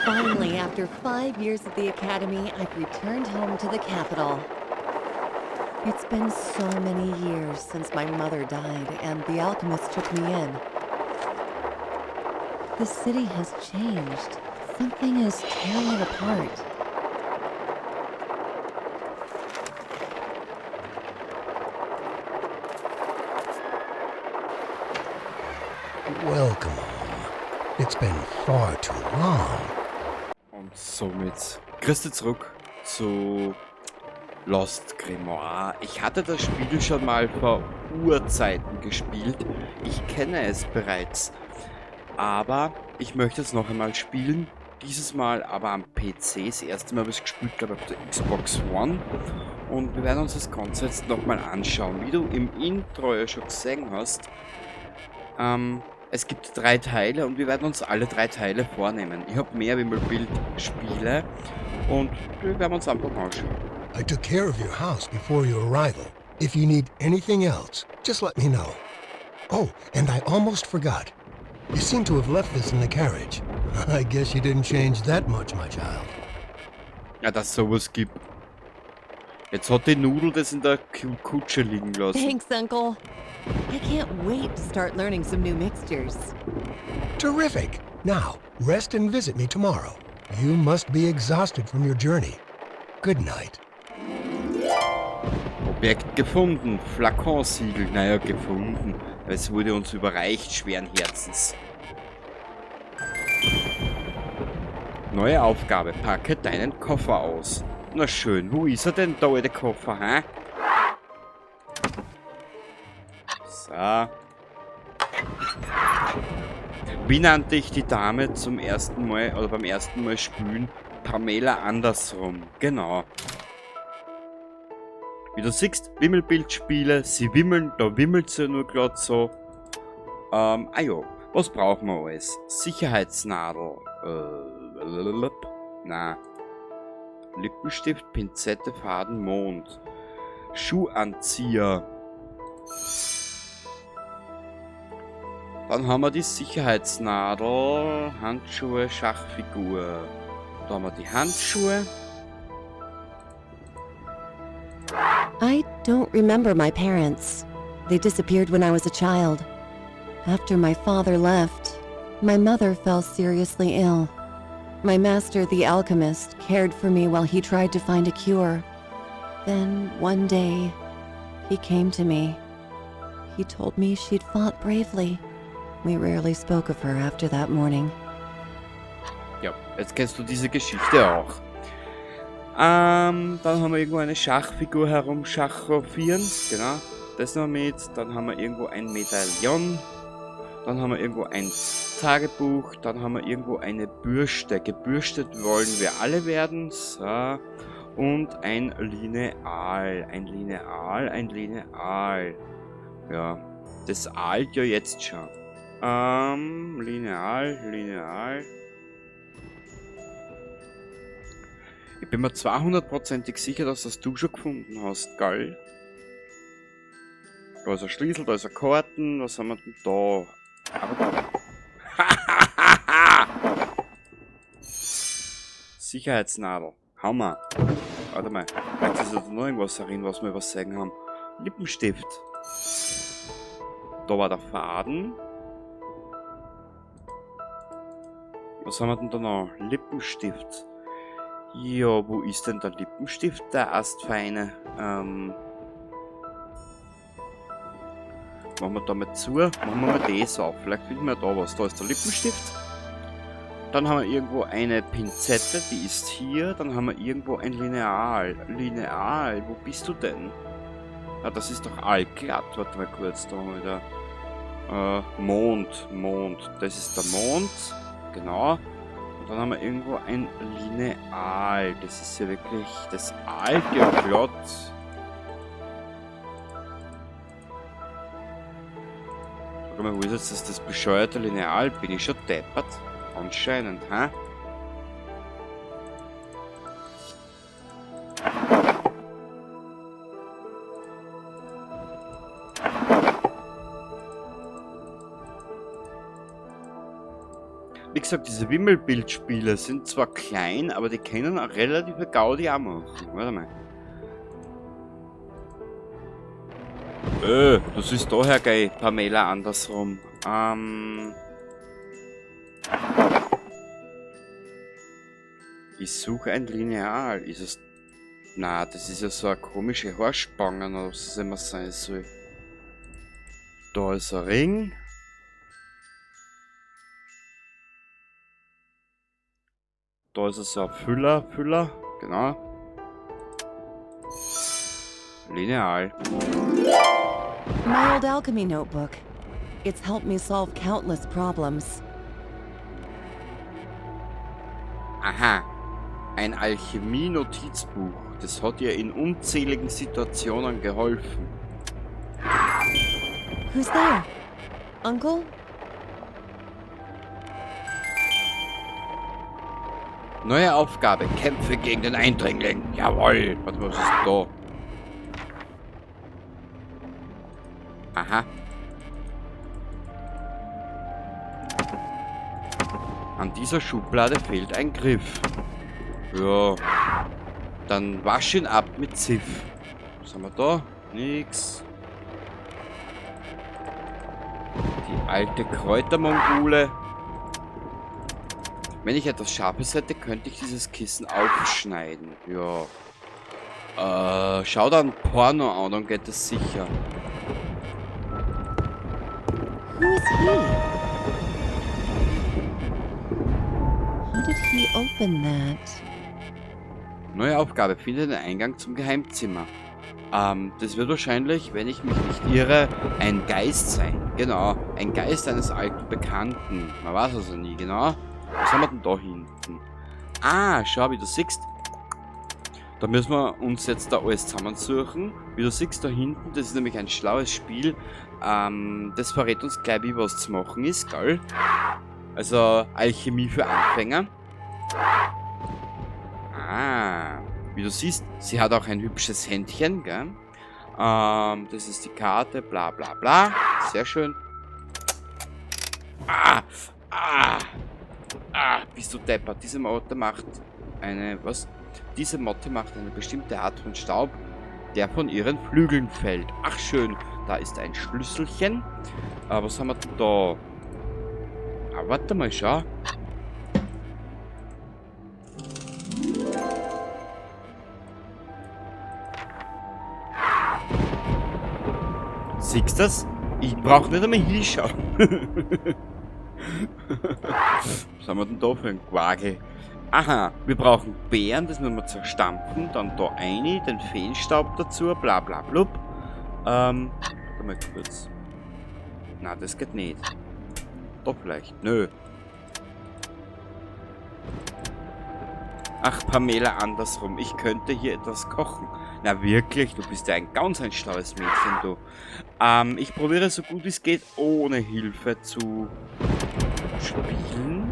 Finally, after 5 years at the academy, I've returned home to the capital. It's been so many years since my mother died and the alchemist took me in. The city has changed. Something is tearing it apart. Welcome home. It's been far too long. Und somit grüß dich zurück zu Lost Grimoire. Ich hatte das Spiel schon mal vor Urzeiten gespielt. Ich kenne es bereits. Aber ich möchte es noch einmal spielen. Dieses Mal aber am PC. Das erste Mal habe ich es gespielt, glaube ich, auf der Xbox One. Und wir werden uns das Ganze jetzt nochmal anschauen. Wie du im Intro ja schon gesehen hast, es gibt drei Teile und wir werden uns alle drei Teile vornehmen. Ich habe mehr Wimmelbildspiele und die werden wir uns einfach anschauen. I took care of your house before your arrival. If you need anything else, just let me know. Oh, and I almost forgot. You seem to have left this in the carriage. I guess you didn't change that much, my child. Ja, dass es sowas gibt. Jetzt hat die Nudel das in der Kutsche liegen lassen. Thanks, Uncle. I can't wait to start learning some new mixtures. Terrific! Now, rest and visit me tomorrow. You must be exhausted from your journey. Good night. Objekt gefunden. Flakonsiegel. Naja, gefunden. Es wurde uns überreicht, schweren Herzens. Neue Aufgabe. Packe deinen Koffer aus. Na schön, wo ist er denn da, der Koffer, hä? So. Wie nannte ich die Dame zum ersten Mal oder beim ersten Mal spülen? Pamela andersrum. Genau. Wie du siehst, Wimmelbildspiele, sie wimmeln, da wimmelt sie nur grad so. Ah ja, was brauchen wir alles? Sicherheitsnadel. Na. Lippenstift, Pinzette, Faden, Mond. Schuhanzieher. Dann haben wir die Sicherheitsnadel, Handschuhe, Schachfigur. Da haben wir die Handschuhe. I don't remember my parents. They disappeared when I was a child. After my father left, my mother fell seriously ill. My master, the alchemist, cared for me while he tried to find a cure. Then, one day, he came to me. He told me she'd fought bravely. We rarely spoke of her after that morning. Ja, jetzt kennst du diese Geschichte auch. Dann haben wir irgendwo eine Schachfigur herumschachoffieren. Genau, das noch mit. Dann haben wir irgendwo ein Medaillon. Dann haben wir irgendwo ein Tagebuch. Dann haben wir irgendwo eine Bürste. Gebürstet wollen wir alle werden. So. Und ein Lineal. Ein Lineal, ein Lineal. Ja, das aalt ja jetzt schon. Lineal, Lineal. Ich bin mir 200%ig sicher, dass das du schon gefunden hast, gell? Da ist ein Schlüssel, da ist ein Karten, was haben wir denn da? Aber Sicherheitsnadel. Hammer. Warte mal, vielleicht ist da noch irgendwas darin, was wir übersehen haben. Lippenstift. Da war der Faden. Was haben wir denn da noch? Lippenstift. Ja, wo ist denn der Lippenstift, der Astfeine? Machen wir da mal zu. Machen wir mal das auf. Vielleicht finden wir da was. Da ist der Lippenstift. Dann haben wir irgendwo eine Pinzette, die ist hier. Dann haben wir irgendwo ein Lineal. Lineal, wo bist du denn? Ah, das ist doch allglatt. Warte mal kurz, da haben wir wieder... Mond, Mond. Das ist der Mond. Genau. Und dann haben wir irgendwo ein Lineal. Das ist ja wirklich das alte glatt. Sag mal, wo ist jetzt das bescheuerte Lineal? Bin ich schon deppert? Anscheinend, hä? Wie gesagt, diese Wimmelbildspiele sind zwar klein, aber die können auch relative Gaudi auch machen. Warte mal. Das ist daher geil, Pamela, andersrum. Ich suche ein Lineal. Ist es... Na, das ist ja so eine komische Haarspange, oder was es immer sein soll. Da ist ein Ring. Da ist so ein Füller, genau. Lineal. My old alchemy notebook. It's helped me solve countless problems. Aha. Ein Alchemie-Notizbuch. Das hat ihr in unzähligen Situationen geholfen. Who's there? Uncle? Neue Aufgabe. Kämpfe gegen den Eindringling. Jawohl. Warte mal, was ist da? Aha. An dieser Schublade fehlt ein Griff. Ja. Dann wasch ihn ab mit Ziff. Was haben wir da? Nix. Die alte Kräutermongole. Wenn ich etwas Scharfes hätte, könnte ich dieses Kissen aufschneiden. Ja. Schau dann Porno an, dann geht es sicher. Who is he? How did he open that? Neue Aufgabe, finde den Eingang zum Geheimzimmer. Das wird wahrscheinlich, wenn ich mich nicht irre, ein Geist sein. Genau, ein Geist eines alten Bekannten. Man weiß also nie, genau. Was haben wir denn da hinten? Ah, schau, wie du siehst. Da müssen wir uns jetzt da alles zusammensuchen. Wie du siehst, da hinten, das ist nämlich ein schlaues Spiel. Das verrät uns gleich, wie was zu machen ist, gell? Also, Alchemie für Anfänger. Ah, wie du siehst, sie hat auch ein hübsches Händchen, gell? Das ist die Karte, bla bla bla. Sehr schön. Ah, ah, ah, bist du deppert. Diese Motte macht eine, was? Diese Motte macht eine bestimmte Art von Staub, der von ihren Flügeln fällt. Ach schön, da ist ein Schlüsselchen. Was haben wir denn da? Ah, warte mal, schau. Siehst du das? Ich brauch nicht einmal hinschauen. Was haben wir denn da für ein Quagel? Aha, wir brauchen Beeren, das müssen wir zerstampfen. Dann da rein, den Feenstaub dazu, bla bla blub. Warte mal kurz. Na, das geht nicht. Doch vielleicht. Nö. Ach, Pamela, andersrum. Ich könnte hier etwas kochen. Na wirklich, du bist ja ein ganz ein schlaues Mädchen, du. Ich probiere so gut es geht, ohne Hilfe zu spielen.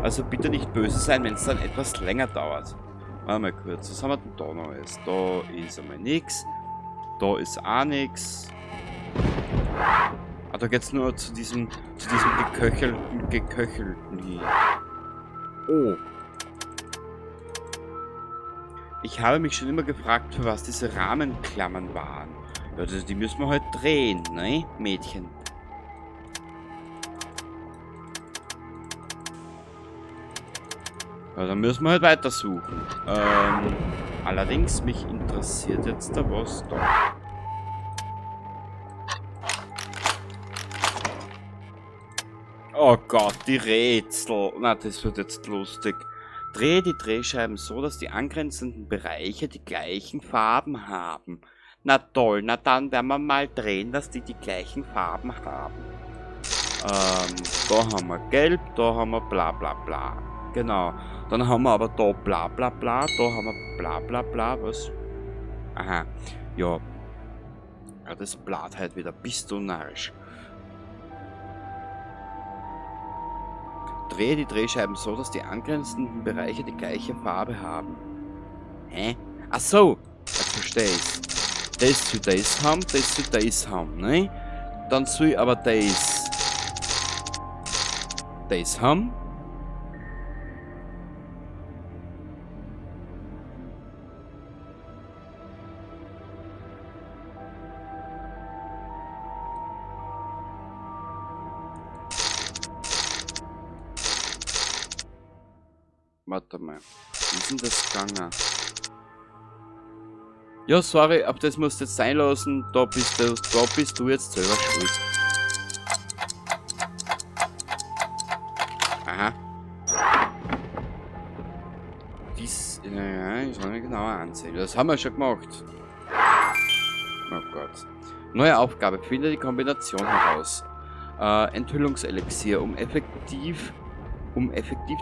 Also bitte nicht böse sein, wenn es dann etwas länger dauert. Warte mal kurz, was haben wir denn da noch alles? Da ist einmal nix. Da ist auch nix. Ah, da geht's nur zu diesem geköchelten hier. Oh. Ich habe mich schon immer gefragt, für was diese Rahmenklammern waren. Ja, die müssen wir halt drehen, ne, Mädchen? Ja, dann müssen wir halt weitersuchen. Allerdings, mich interessiert jetzt da was da. Oh Gott, die Rätsel. Na, das wird jetzt lustig. Drehe die Drehscheiben so, dass die angrenzenden Bereiche die gleichen Farben haben. Na toll, na dann werden wir mal drehen, dass die die gleichen Farben haben. Da haben wir gelb, da haben wir bla bla bla. Genau. Dann haben wir aber da bla bla bla, da haben wir bla bla bla, was? Aha, ja. Ja, das blatt halt wieder, bist du narrisch. Drehe die Drehscheiben so, dass die angrenzenden Bereiche die gleiche Farbe haben. Hä? Ach so, jetzt verstehe ich's. Das soll das haben, das soll das haben, ne? Dann soll aber das. Das haben. Warte mal. Wie ist denn das gegangen? Ja, sorry, auf das musst du jetzt sein lassen. Da bist du jetzt selber schuld. Aha. Dies, naja, ich soll mir genauer ansehen. Das haben wir schon gemacht. Oh Gott. Neue Aufgabe. Finde die Kombination heraus. Enthüllungselixier. Um effektiv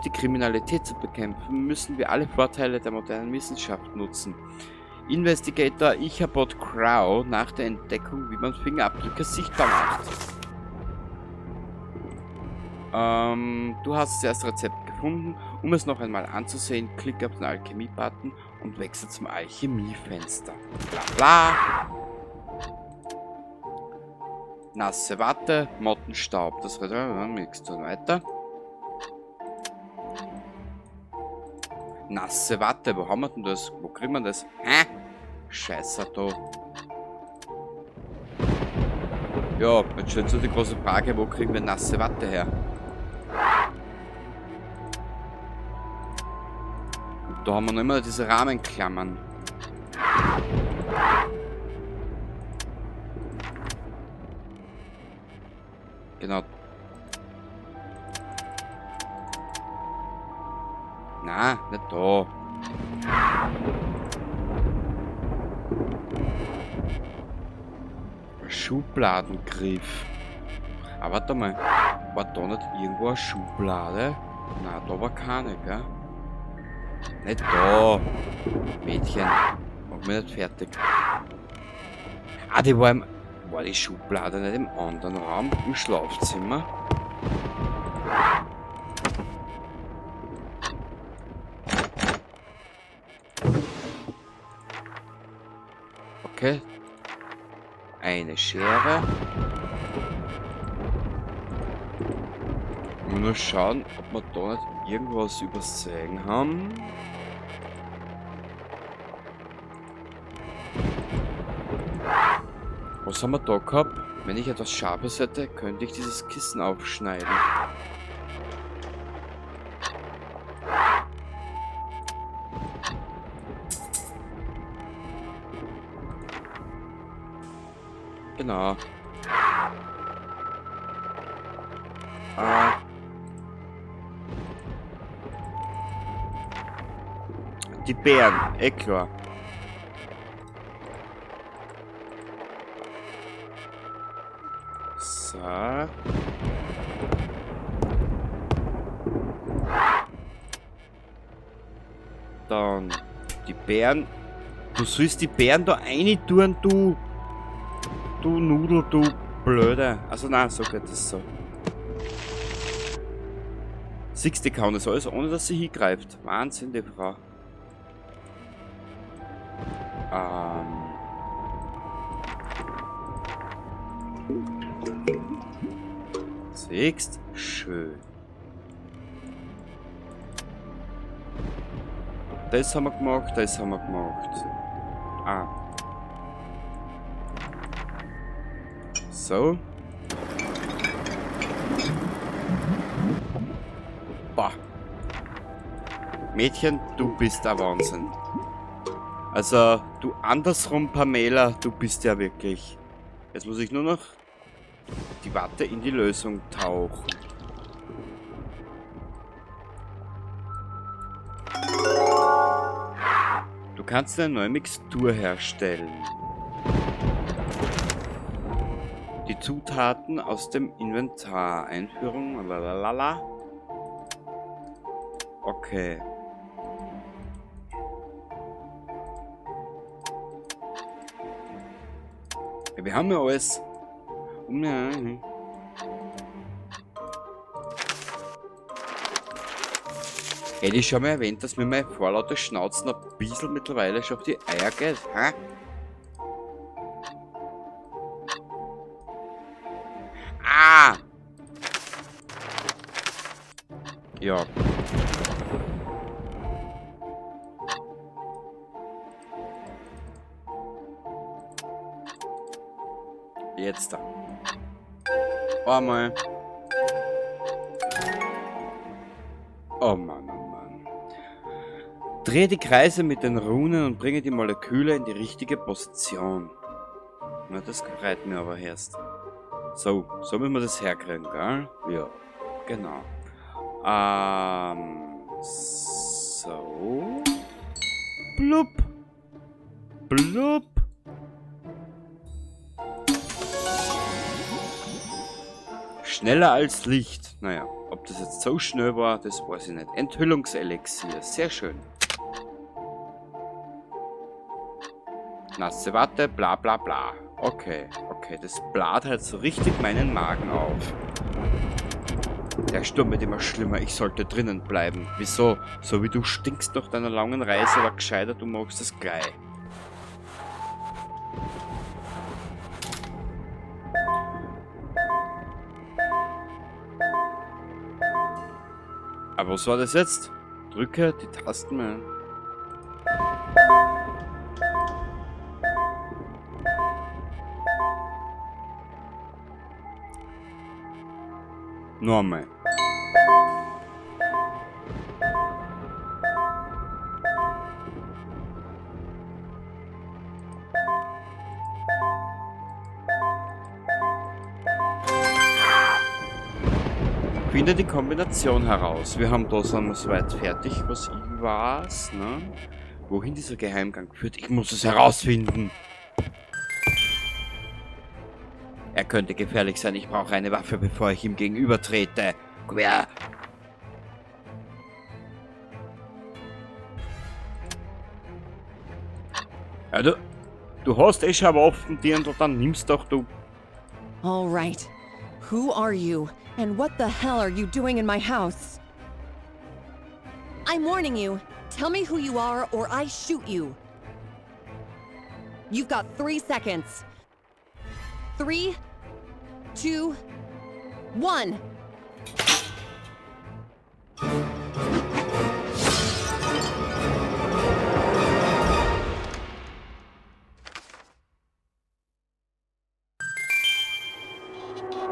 die Kriminalität zu bekämpfen, müssen wir alle Vorteile der modernen Wissenschaft nutzen. Investigator Ichabod Crow nach der Entdeckung, wie man Fingerabdrücke sichtbar macht. Du hast das erste Rezept gefunden. Um es noch einmal anzusehen, klick auf den Alchemie-Button und wechsle zum Alchemiefenster. Bla bla. Nasse Watte, Mottenstaub. Das wird nichts tun. Weiter. Nasse Watte, wo haben wir denn das? Wo kriegen wir das? Hä? Scheiße, da. Ja, jetzt stellt sich die große Frage, wo kriegen wir nasse Watte her? Und da haben wir noch immer diese Rahmenklammern. Genau. Na, nicht da. Schubladengriff. Aber warte mal. War da nicht irgendwo eine Schublade? Na, da war keine, gell? Nicht da. Mädchen. Mach mich nicht fertig. Ah, die war im... War die Schublade nicht im anderen Raum? Im Schlafzimmer? Okay. Eine Schere. Nur schauen, ob wir da nicht irgendwas übersehen haben. Was haben wir da gehabt? Wenn ich etwas Scharfes hätte, könnte ich dieses Kissen aufschneiden. Genau. Ah. Die Bären, eh klar. So. Dann die Bären. Du sollst die Bären da rein tun, du. Du Nudel, du Blöde. Also nein, so geht das so. Siehst du, die kann das alles, ohne dass sie hingreift. Wahnsinn, die Frau. Siehst? Schön. Das haben wir gemacht, das haben wir gemacht. Ah. So. Boah. Mädchen, du bist der Wahnsinn. Also, du andersrum, Pamela, du bist ja wirklich... Jetzt muss ich nur noch die Watte in die Lösung tauchen. Du kannst eine neue Mixtur herstellen. Die Zutaten aus dem Inventar. Einführung, lalalala. Okay. Ja, wir haben ja alles. Hätte ich schon mal erwähnt, dass mir mein vorlauter Schnauzen ein bisschen mittlerweile schon auf die Eier geht. Hä? Ah! Ja. Jetzt da. Einmal. Oh Mann, oh Mann. Drehe die Kreise mit den Runen und bringe die Moleküle in die richtige Position. Na, das gefreut mir aber erst. So, so müssen wir das herkriegen, gell? Ja, genau. So. Blub. Blub. Schneller als Licht. Naja, ob das jetzt so schnell war, das weiß ich nicht. Enthüllungselixier, sehr schön. Nasse Watte, bla bla bla. Okay, okay, das bläht halt so richtig meinen Magen auf. Der Sturm wird immer schlimmer, ich sollte drinnen bleiben. Wieso? So wie du stinkst nach deiner langen Reise, war gescheiter, du magst es gleich. Aber was war das jetzt? Drücke die Tasten mal. Nochmal. Finde die Kombination heraus. Wir haben da sind wir soweit fertig, was ich weiß, ne? Wohin dieser Geheimgang führt, ich muss es herausfinden. Er könnte gefährlich sein, ich brauche eine Waffe, bevor ich ihm gegenübertrete. Komm her. Ja, du hast eh schon Waffen, Dirndl, dann nimmst doch du. All right. Who are you? And what the hell are you doing in my house? I'm warning you. Tell me who you are or I shoot you. You've got 3 seconds. 3, 2, 1.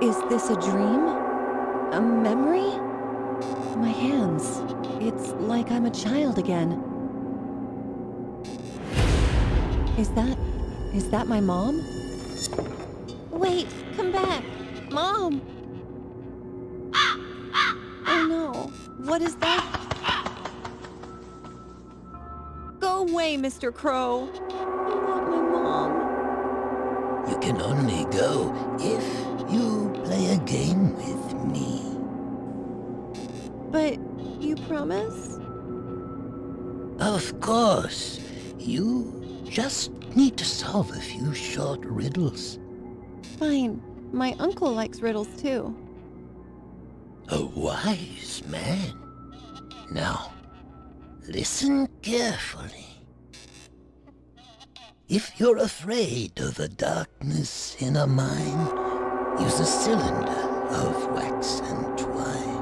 Is this a dream? A memory? My hands. It's like I'm a child again. Is that my mom? Wait, come back. Mom! Oh no, what is that? Go away, Mr. Crow. I want my mom. You can only go if you play a game with me. But you promise? Of course. You just need to solve a few short riddles. Fine. My uncle likes riddles too. A wise man. Now, listen carefully. If you're afraid of the darkness in a mine, use a cylinder of wax and twine.